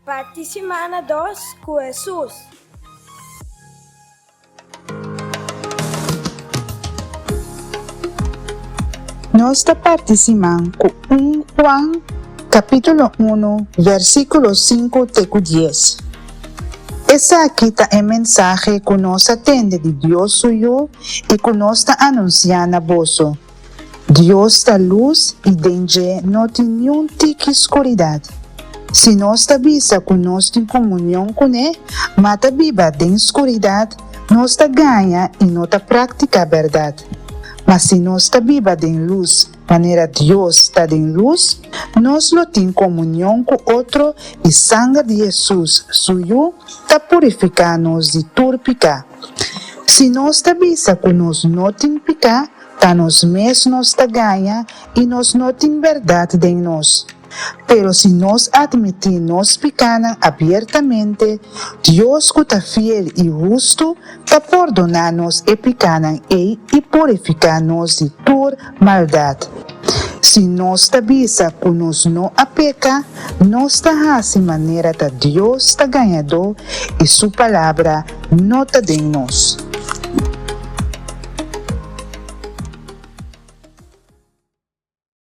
Parti simana dos ku Hesus. Nos ta parti siman ku un Juan kapítulo unu versíkulo sinku te ku dies. Esaki ta e mensahe ku nos a tende di Dios su Yu i ku nos ta anunsiá na boso, Dios ta lus i den dje no tin niun tiki skuridat. Si nos ta bisa ku nos tin komunion kuné, ma ta biba den skuridat, nos ta gaña i no ta praktiká bèrdat. Ma si nos ta biba den lus, manera Dios ta den lus, nos lo tin komunion ku otro i sanger di Hesus, su Yu, ta purifiká nos di tur piká. Si nos ta bisa ku nos no tin piká, Ta nos mes nos ta gaña i nos no tin bèrdat den nos. Pero si nos atmití nos pikánan abiertamente, Dios ku ta fiel i hustu ta pordoná nos e pikánan ei i purifiká nos di tur maldat. Si nos ta bisa ku nos no a peka, nos ta hasi manera ta Dios ta gañadó i su palabra no ta den nos.